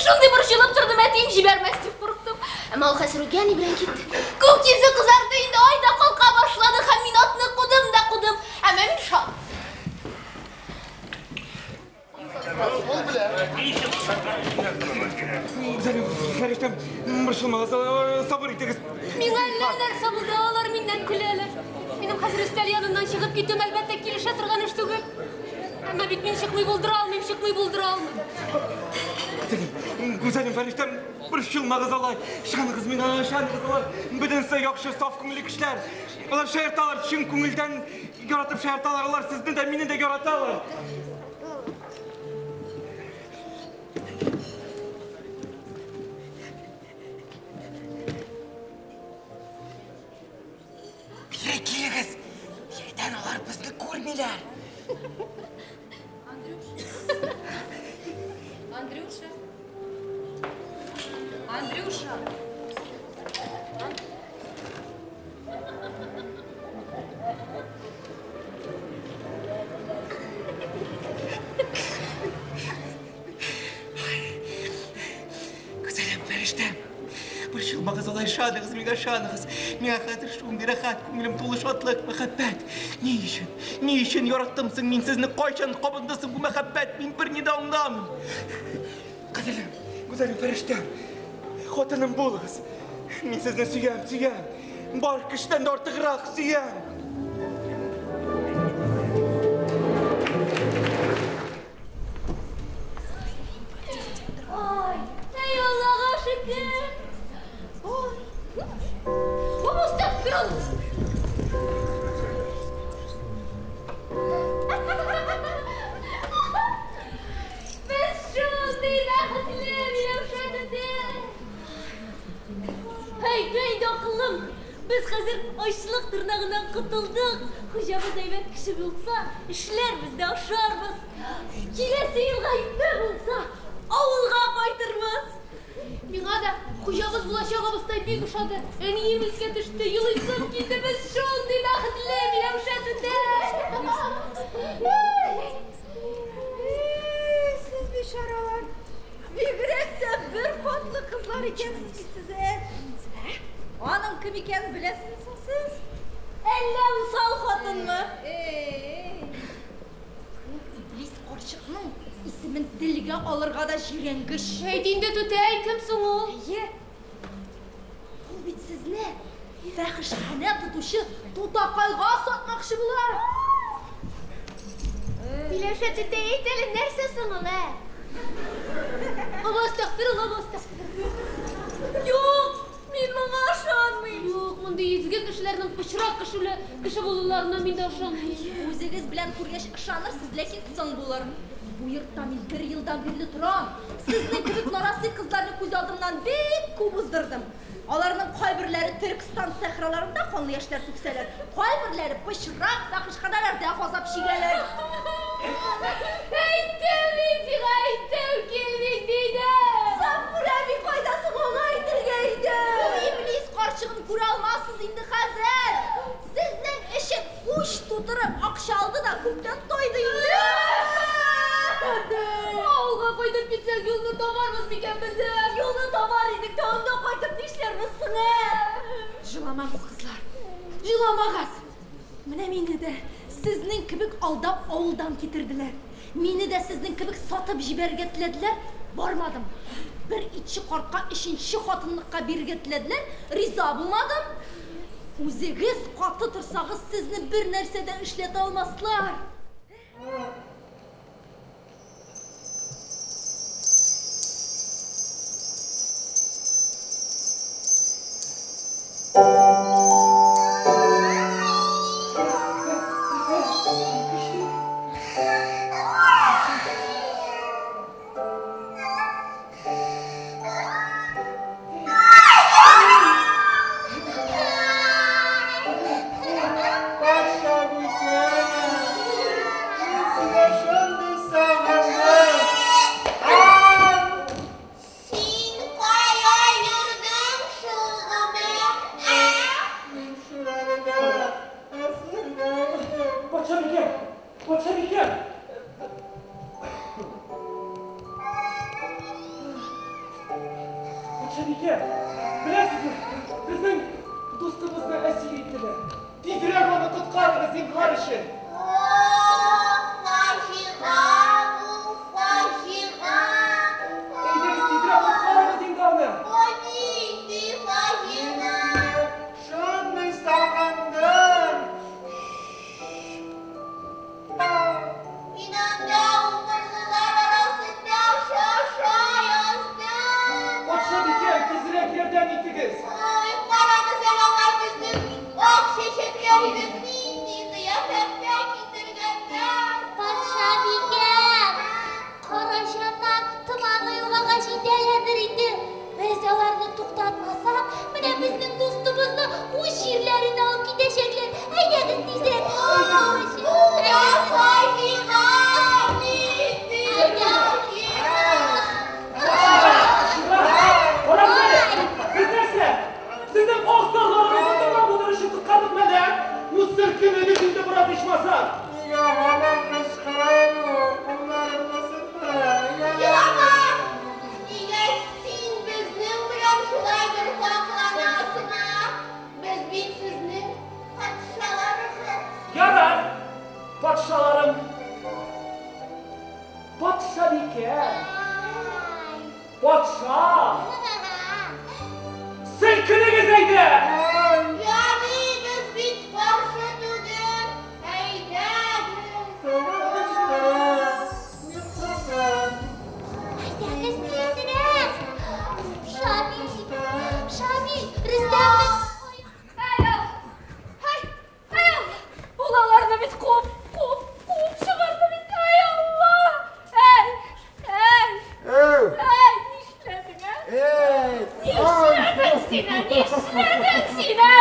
шундый борчылып тордым, әтием җибәрмәс дип курыктым. Әмма ул хәзер үги әни белән китте. Күк йөзе кызарды инде, ай да калка башлады һәм мин атны кудым да кудым. Әмма мин шат. Фәрештәм, борчылмагыз, сабыр итегез. Миңа әллә нәрсә булды, алар миннән көләләр. Минем хәзер өстәл яныннан чыгып китүем, әлбәттә, килешә торган эш түгел. Әмма бит мин чыкмый булдыра алмыйм, чыкмый булдыра алмыйм. Гүзәлем, фәрештәм, борчылмагыз алай. Ышаныгыз миңа, ышаныгыз алар. Бөтенесе яхшы, саф күңелле кешеләр. Алар шаярталар, чын күңелдән яратып шаярталар. Алар сезне дә, мине дә яраталар. Бире килегез. Биредән алар безне күрмиләр. Андрюша. Андрюша. Гүзәлем, фәрештәм. Борчылмагыз алай, ышаныгыз миңа, ышаныгыз. Миңа хәзер шундый рәхәт, күңелем тулы шатлык, мәхәббәт. Ни өчен? Ни өчен яраттым соң мин сезне? Кайчан кабынды соң бу мәхәббәт? Мин берни дә аңламыйм. Гүзәлем, гүзәлем, фәрештәм. Хатыным булыгыз. Мин сезне сөям, сөям. Бар кешедән дә артыграк сөям. Ай, әй Аллага шөкер. Ой. Бу әстәгъфирулла. Без шундый бәхетле, Миләүшә түтәй. Әйдә, инде акыллым. Без хәзер ачлык тырнагыннан котылдык. Хуҗабыз әйбәт кеше булса, эшләрбез дә ашарбыз. Киләсе елга иртә булса, авылга кайтырбыз. Миңа да хуҗабыз булачак абыстай бик ошады. Әнием искә төште, елыйсым килде. Без шундый бәхетле, Миләүшә түтәй. Сез бичаралар, бигрәк тә бер катлы кызлар икәнсез бит сез, ә? Аның кем икәнен беләсезме соң сез? Әллә усал хатынмы? Эй, ул иблис карчыкның исемен телгә алырга да җирәнгеч. Әйт инде, түтәй, кем соң ул? Әйе. Ул бит сезне фәхишханә тотучы тутакайга сатмакчы була. Миләүшә түтәй, әйт әле, нәрсә соң ул, ә? Абу әстәгъфирулла, абу әстәгъфирулла. Юк, мин моңа ышанмыйм. Юк, мондый изге кешеләрнең пычрак кешеле кеше булуларына мин дә ышанмыйм. Үзегез белән күргәч ышанырсыз, ләкин соң булыр. Бу йортта мин бер елдан бирле торам. Сезнең кебек нарасый кызларны күз алдымнан бик күп уздырдым. Аларның кайберләре Төркстан сәхраларында канлы яшьләр түксәләр, кайберләре пычрак фәхишханәләрдә газап чигәләр. Әйттем мин сиңа, әйттем, килмик дидем. Сафура әби кайда соң аңа әйтергә иде. Бу иблис карчыгын күрә алмассыз инде хәзер. Сезнең өчен уч тутырып акча алды да күптән тойды инде. Авылга кайтып китсәк, юлны табарбыз микән без? Юлны табар идек тә, анда кайтып нишләрбез соң, ә? Җыламагыз, кызлар. Җыламагыз. Менә мине дә сезнең кебек алдап авылдан китерделәр. Мине дә сезнең кебек сатып җибәрергә теләделәр, бармадым. Бер итче картка өченче хатынлыкка бирергә теләделәр, риза булмадым. Үзегез каты торсагыз, сезне бер нәрсә дә эшләтә алмаслар. Патшабикә, мин сине Патшабикә, беләсезме, безнең дустыбызны әсир иттеләр. Тизрәк аны коткарыгыз, зинһар өчен. Фаҗига бу, фаҗига. Әйдәгез, тизрәк коткарыгыз инде аны. Бу нинди фаҗига? Шундый сагындым. Мин анда убырлылар арасында шаша яздым. Патшабикә, тизрәк ярдәм итегез. Ой, карагыз әле, алар безнең ак чәчәкләрне нинди кыяфәттә китергәннәр. Патшабикә, Караҗаннар томанлы елгага җитәләрдер инде. Без аларны туктатмасак, менә безнең дустыбызны үз җирләренә алып китәчәкләр. Әйдәгез тизрәк. Бу да фаҗига, нинди фаҗига. Карагыз әле, без нәрсә? Сезнең ак зарларыгызны тыңлап утыру өчен коткардык мәллә? Ну, селкенегез инде бераз ичмасам. Нигә һаман кычкыра бу? Кулларымны сындыра. Елама! Нигә син безнең белән шулай дорфа кыланасың, а? Без бит сезнең патшаларыгыз. Ярар, патшаларым. Патшабикә, патша. Селкенегез әйдә! Ярый, без бит каршы түгел. Әйдәгез. Әйдәгез тизрәк. Шамил, Шамил, Рөстәмнең Ай, ай, ай, ул аларны бит куып, куып, куып чыгарды бит. Ай, Алла! Әй, әй, Әү! әй, нишләдең, ә? Эй! Нишләдең син, ә? Нишләдең син, ә?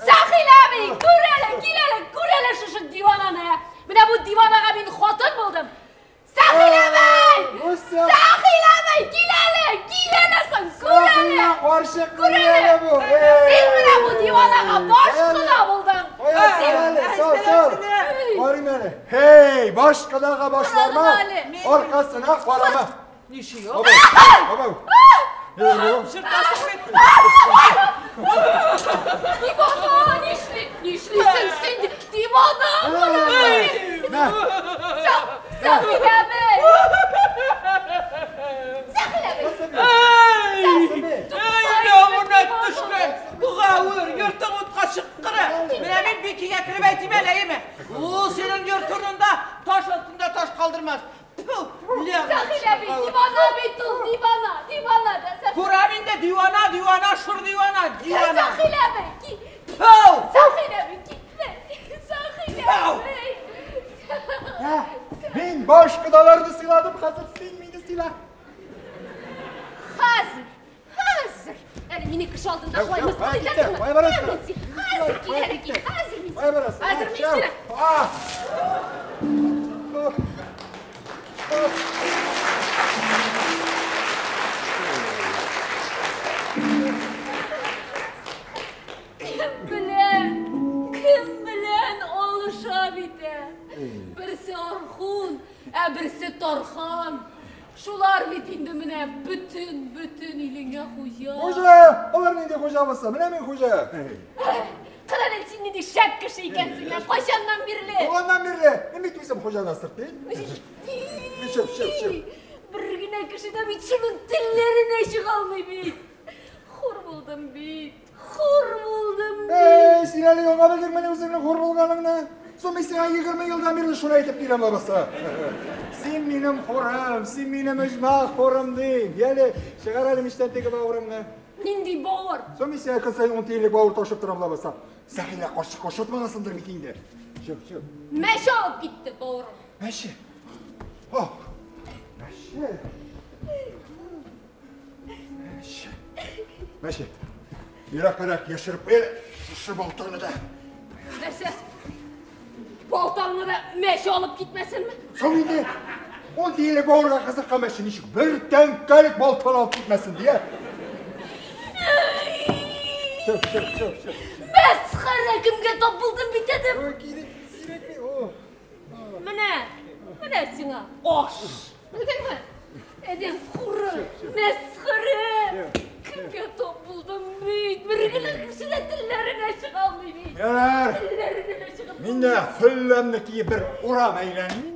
Сәхил абый, күр әле, кил әле, күр әле шушы дивананы. Менә бу диванага мин хатын булдым. Сәхил абый! Рустам! Сәхил абый, кил әле, кил әле соң, күр әле. Сәхилә карчык Күр ни әле. әле бу? Син менә бу диванага баш кына булдың. Ой, Син- әле, сал, сал. Барыйм әле. Һей, баш кынага башларма, Карагыз әле. аркасына карама. Нише юк. Бабай, бабай. Ни бу? Жыртасың бит. Дивана, нишли, нишлисең син? Дивана! Мә, Сәхил абый! Сәхил абый! Эй! Сәби. Эй, явына төшкән. Бугавыр, йортың утка чыккыры. Менә мин Бикигә кереп әйтим әле, әйеме? Ул синең йортыңда таш астында таш калдырмас. Тфу, ләгънәт Сәхил абый, чыккыры. дивана бит ул, дивана, дивана да. Сәхил Күрәм инде, дивана, дивана, шур дивана, дивана. Сәхил абый, ки- Тфу! Сәхил абый, китмә. Сәхил Ау! абый. Ә, Мин баш кодаларны сыйладым, хәзер син мине сыйла. Хәзер, хәзер. Әле мине кеше алдында Яу, шулай яу, мыскыл кая китте? итәсеңме? Кая барасың? Мин син- Хәзер кил әле, кил, хәзер мин Кая барасың? Хәзер мин Чау. сине. А! О, Кем белән, кем белән алыша бит ә? Берсе Орхун, ә берсе Тархан. Шулар бит инде менә бөтен, бөтен илеңә хуҗа. Хуҗа! Алар нинди хуҗа булса? Менә мин хуҗа. Кара әле син нинди шәп кеше икәнсең, ә? Кайчаннан бирле? Туганнан бирле. Мин бит үзем хуҗадан сырт Шөп, шөп, шөп. Бер генә кеше дә бит шуның телләренә чыга алмый бит. Хур булдым бит. Хур булдым бит. Эй, син әле яңа белдеңмени үзеңнең хур булганыңны? Соң мин сиңа 20 елдан бирле шуны әйтеп киләм лабаса. Син минем хурым, син минем оҗмах хурым дим. Яле, чыгар әле мичтән теге бавырыңны. Нинди бавыр? Соң мин сиңа көн саен 10 тиенлек бавыр ташып торам лабаса. Сәхилә карчык ашатмагансыңдыр бит инде. Чык, чык. Мәче алып китте бавырым. Мәче. О, мәче. Мәче. Мәче. Ерак-ерак яшереп куй әле. Шушы балтаны да. Нәрсә? Балтаңны да мәче алып китмәсенме? Соң инде 10 тиенлек бавырга кызыккан мәче ничек бер тәңкәлек балтаны алып китмәсен дия. Чык, чык, чык, чык. Мәсхәрә кемгә тап булдым бит әдем. Ой, кирәк, кирәкми. О. Менә, менә сиңа аш. Белдеңме? Әдем хуры, мәсхәрә. Кемгә тап Ярар. Мин дә хөлләмне киеп бер урам әйләним.